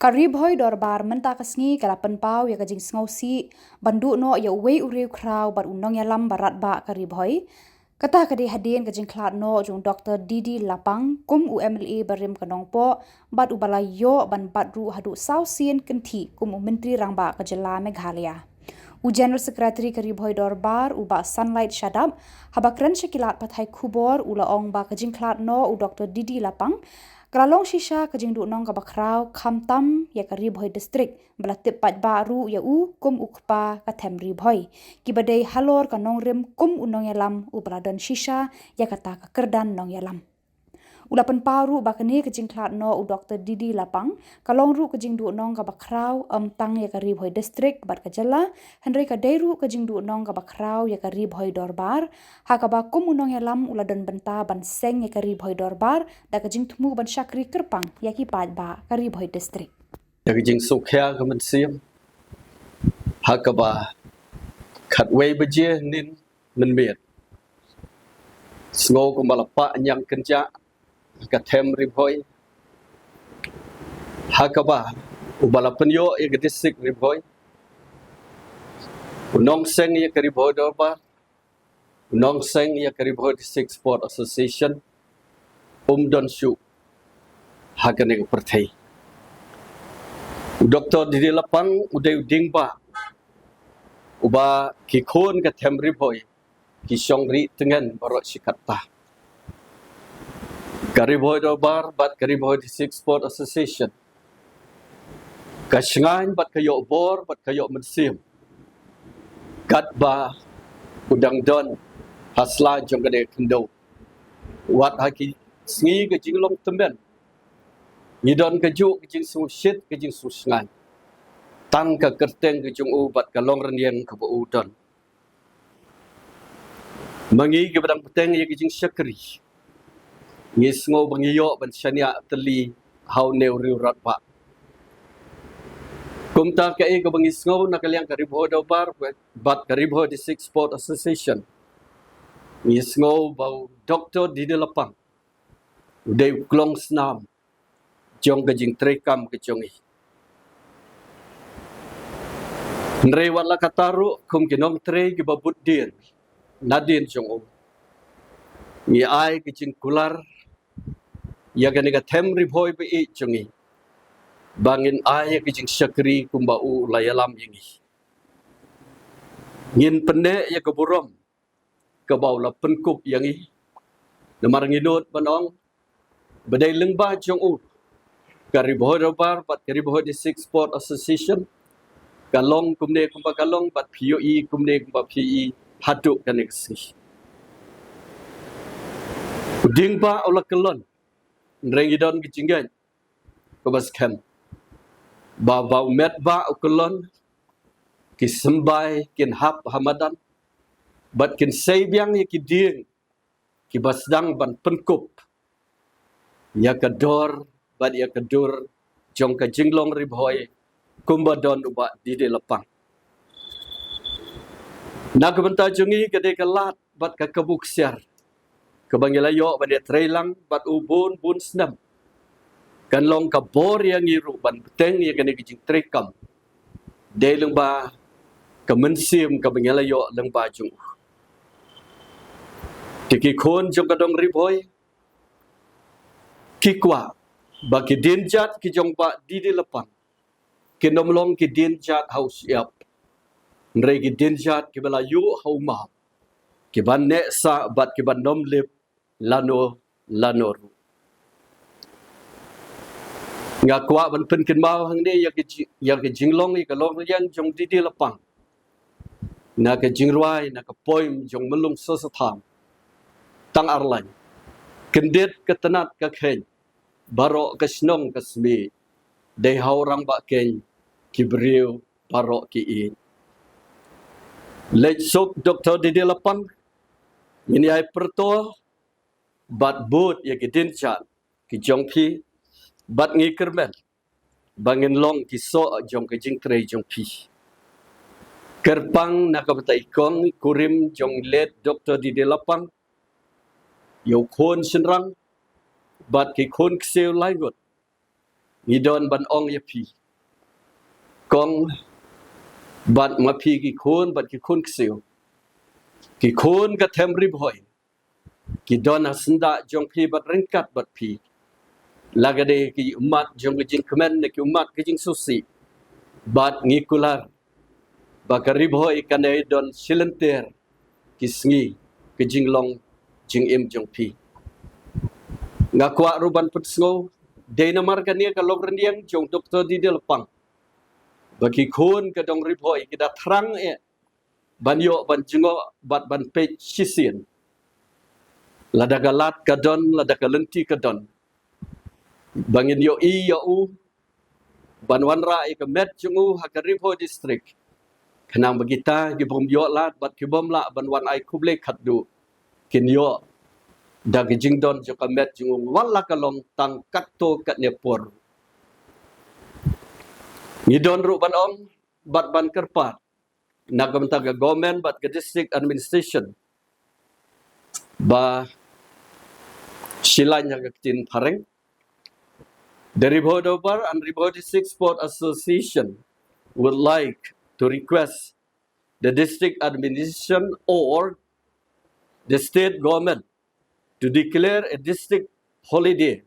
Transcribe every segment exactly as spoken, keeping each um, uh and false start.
Ka Ri Bhoi Dorbar mynta ka sngi ka la pynpaw ïa ka jingsngewsih ban duh noh ïa uwei u riewkhraw bad u nongïalam ba radbah ka Ri Bhoi. Kata ka dei hadien ka jingkhlad noh jong u Doktor D D Lapang kum u M L A barim ka Nongpoh bad uba la ïoh ban bat ruh haduh saw sien kynthih kum u Myntri Rangbah ka jylla Meghalaya. U General Secretary ka Ri Bhoi Dorbar, u Bah Sunlight Shadap, haba kren sha ki lad pathai khubor u la ong ba ka jingkhlad noh u Doktor D D Lapang ka la long shisha ka jingduhnong kaba khraw khamtam ïa ka Ri Bhoi District, ba la tip paidbah ruh ïa u kum u kpa ka them Ri Bhoi, kiba dei halor ka nongrim kum u nongïalam uba la don shisha ïa kata ka kyrdan nongïalam. U la pynpaw ruh ba kane ka jingkhlad noh u Doktor D D Lapang ka long ruh ka jingduhnong kaba khraw ym tang ïa ka Ri Bhoi District bad ka jylla, hynrei ka dei ruh ka jingduhnong kaba khraw ïa ka Ri Bhoi Dorbar, ha kaba kum u nongïalam u la don bynta ban seng ïa ka Ri Bhoi Dorbar da ka jingthmu ban shakri kyrpang ïa ki paidbah ka Ri Bhoi District. Ïa ka jingsngewkhia ka mynsiem, ha kaba khatwei baje nin mynmiet, sngew kumba la pah ñiang kynjah ka them Ri Bhoi, ha kaba uba la pynïoh ïa ka district Ri Bhoi, u nongseng ïa ka Ri Bhoi Dorbar, u nongseng ïa ka Ri Bhoi District Sport Association, um don shuh ha kane ka pyrthei. U Doktor D D Lapang u dei u dieng bah uba ki khun ka them Ri Bhoi ki shong rieh tngen baroh shi katta. Ka Ri Bhoi Dorbar bad ka Ri Bhoi District Sport Association ka shngaiñ bad ka ïoh bor bad ka ïoh mynsiem katba u dang don ha sla jong kane ka khyndew. Wat ha ki sngi ka jinglong tymmen ngi don kajuh ka jingsngewsih, ka jingsngewshngaiñ tang ka kyrteng ka jong u bad ka longrynïeng kaba u don. Ma ngi kiba dang bteng ïa ka jingshakri, ngi sngew ba ngi ïoh ban shaniah tylli ha une u riew radbah. Kumta kaei kaba ngi sngew na ka liang ka Ri Bhoi Dorbar bad ka Ri Bhoi District Sport Association, ngi sngew ba u Doktor D D Lapang u dei u klongsnam jong ka jingtrei kam ka jong ngi. Hynrei wat la katta ruh, kum ki nongtrei kiba bud dien nadien jong u, ngi ai ka jingkular ïa kane ka them Ri Bhoi ba ïeit jong ngi ba ngin ai ïa ka jingshakri kumba u la ïalam ïa ngi. Ngin pynneh ïa ka burom kaba u la pynkup ïa ngi. Namar ngi nud ban ong ba dei lyngba jong u ka Ri Bhoi Dorbar bad ka Ri Bhoi District Sport Association ka long kumne kumba ka long bad phi ïohi kumne kumba phi ïohi haduh kane ka sngi. U dieng bah u la kyllon, hynrei ngi don ka jingngeit kaba skhem ba ba u met bah u kyllon, ki symbai kin hap ha madan bad kin sei biang ïa ki dieng kiba sdang ban pynkup ïa ka dor bad ïa ka dur jong ka jinglong Ri Bhoi kumba don u Bah D D Lapang. Na ka bynta jong ngi ka dei ka lad bad ka kabu ksiar kaba ngi la ïoh ban ïatrei lang bad u bun bun snem. Kan long ka bor ïa ngi ruh ban bteng ïa kane ka jingtrei kam dei lyngba ka mynsiem kaba ngi la ïoh lyngba jong u. Te ki khun jong ka dong Ri Bhoi ki kwah ba ki dienjat ki jong Bah D D Lapang kin ym long ki dienjat ha u shyiap, hynrei ki dienjat kiba la ïuh ha u map, kiban neh sah bad kiban ym lip lano lano ruh. Nga kwah ban pynkynmaw hangne ïa ka ji-, ïa ka jinglong, ïa ka longrynïeng jong D D Lapang na ka jingrwai, na ka poem jong Myllung Soso Tham, tang ar lain: Kyndit ka tnat ka kheiñ, baroh ka shnong ka smiej, dei ha u rangbah keiñ ki briew baroh ki ïeit. Leit suk Doktor D D Lapang, ngin ïai pyrto bad bud ïa ki dienjat ki jong phi, bad ngi kyrmen ba ngin long ki soh jong ka jingtrei jong phi. Kyrpang na ka bynta i kong i kurim jong late Doktor D D Lapang, ïa u khun shynrang bad ki khun ksiew lai ngut, ngi don ban ong ïa phi, kong bad ma phi ki khun bad ki khun ksiew, ki khun ka them Ri Bhoi, ki don ha syndah jong phi bad ryngkat bad phi, la ka dei ki ummat jong ka jingkmen ne ki ummat ka jingsngewsih. Bad ngi kular ba ka Ri Bhoi kan ïai don shilynter ki sngi ka jinglong jingim jong phi. Nga kwah ruh ban pynsngew, dei namar kane ka lok rynïeng jong Doktor D D Lapang ba ki khun ka dong Ri Bhoi ki da thrang eh ban ïoh ban jngoh bad ban peit shisien, lada ka lad ka don, lada ka lynti ka don, ba ngin ïohi ïa u ban wanrah ïa ka met jong u ha ka Ri Bhoi District, khnang ba kita ki bym ïoh lad bad ki bym lah ban wan ai khublei khatduh kin ïoh da ka jingdon jong ka met jong u, wat la ka long tang katto katne por. Ngi don ruh ban ong bad ban kyrpad na ka bynta ka government bad ka district administration ba shilaiñ ha ka ktien phareng. The Ri Bhoi Dorbar and Ri Bhoi District Sport Association would like to request the district administration or the state government to declare a district holiday,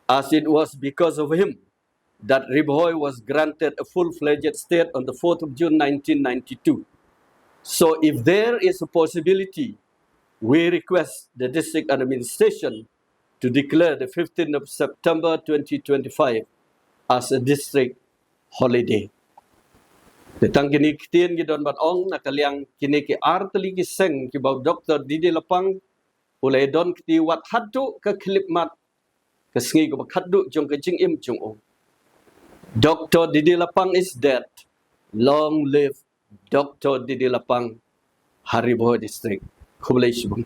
as it was because of him that Ri Bhoi was granted a full-fledged state on the fourth of June nineteen ninety-two. So if there is a possibility, we request the district administration to declare the fifteenth of September twenty twenty-five as a district holiday. Te tang kine ki ktien ngi don ban ong na ka liang kine ki ar tylli ki seng kiba u Doktor D D Lapang u la ïadon kti wat haduh ka khyllipmat ka sngi kaba khatduh jong ka jingim jong u. Doktor D D Lapang is dead. Long live Doktor D D Lapang ha Ri Bhoi District. Khublei shibun.